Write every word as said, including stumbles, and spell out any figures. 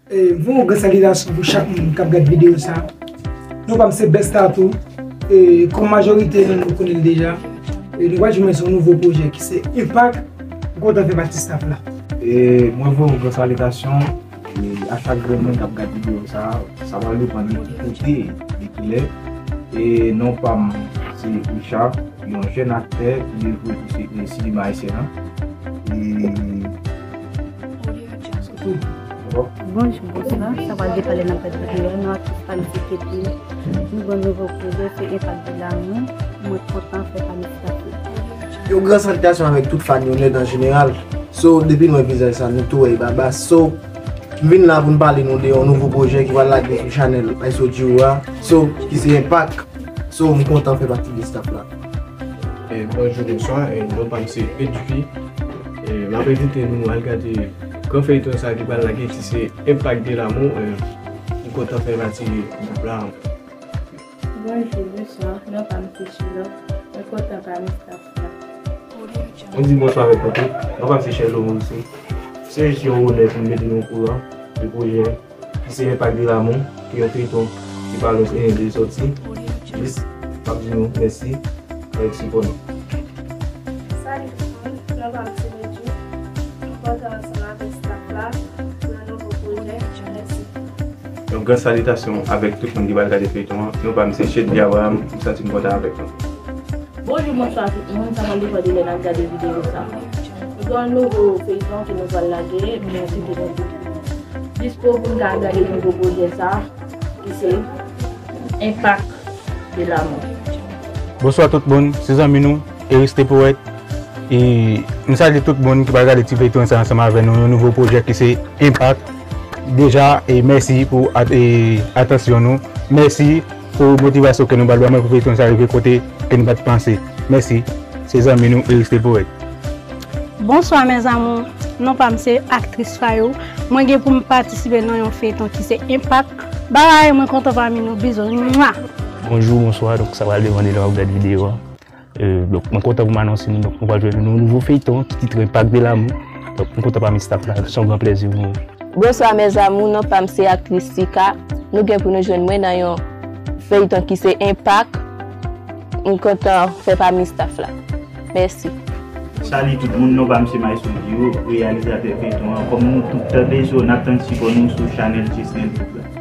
E, m voye yon gran salitasyon pou chak moun k ap gade videyo sa. Non pa m se Bèsta tou. E, kòm majorite nan nou konnen l deja, e, nou pral jwenn mwen sou yon nouvo pwojè ki se Enpak. M kontan fè pati staff la. E mwen voye yon gran salitasyon, e, a chak grenn moun k ap gade videyo sa. Sa pral depann de ki kote, de ki lè. E non pa m se Richard, yon jèn aktè ki vle jwe pou se- e, sinema ayisyen an. E se tou. Bon. Bonjou, bonswa. Sa pral depann lè n ap gade videyo a. Non, aktris pa m se Ketlin. Nou gen nouvo pwojè, se Enpak de Lamou. Mwen kontan fè pami staff la. Yon gran salitasyon avèk tout fan yo nèt an jeneral. So, depi nou wè vizaj sa, nou tou wè e Babas. So, m vin la pou m pale nou de yon nouvo pwojè ki pral lage sou chanèl Ice O G a. So, ki se Enpak. So, m kontan fè pati de staff la. E, bonjou, bonswa. E, non pa m se Edvi. E, m ap envite nou al gade gran feyton sa ki pral lage ki se Enpak de Lamou. E, m kontan fè pati gwoup la. Bonjou, bonswa. Non pa m se Chilò. Mwen kontan pami staff la. Mwen di bonswa avèk nou tout. Non pa m se Chèlo Morisseau. Se jis yon onè pou m mete nou okouran de pwojè ki se Enpak de Lamou, ki yon feyton ki pa lwen de sòti. Jis, m ap di nou mèsi avèk sipò nou. Salut tout le monde, non pa m se Medjou. M kontan ansanm avèk staff la nan nouvo pwojè. Mèsi. Yon gran salitasyon avèk tout moun ki pral gade feyton an. Non pa m se Shedly Abraham, m santi m kontan avèk nou. Bonjou, bonswa tout moun, sa pral depann de lè n ap gade videyo sa. Nou gen yon nouvo feyton ke nou pral lage, men se te nou dispo pou n ka gade nouvo pwojè sa, ki se Enpak de Lamou. Bonswa tout moun, se zanmi nou, Eris Te Powèt. E m salye tout moun ki pral gade ti feyton sa ansanm avè nou, yon nouvo pwojè ki se Enpak. Deja, e mèsi pou at- e atansyon nou. Mèsi pou motivasyon ke nou pral ban mwen pou feyton sa rive kote ke nou pa t panse. Mèsi. Se zanmi nou, Eris Te Powèt. Bonswa mes amours, non pa m se aktris Fayou. Mwen gen pou m patisipe nan yon feyton ki se Enpak. Bye, mwen kontan pami nou, bizou. Mwa! Bonjou, bonswa, donk sa pral depann de lè w ap gade videyo a. E, donk mwen kontan pou m anonse nou, donk nou pral jwenn yon nouvo feyton ki titre Enpak de Lamou. Donk mwen kontan pami staff la, se yon gran plèzi pou mwen. Bonswa mes amours, non pa m se aktris Tika. Nou gen pou nou jwenn mwen nan yon feyton ki se Enpak. M kontan fè pami staff la. Mèsi. Salut tout moun, non pa m se Maestro Dio, reyalizatè feyton an. Kòm nou tout tande, so n ap tann sipò nou sou chanèl Disney YouTube la.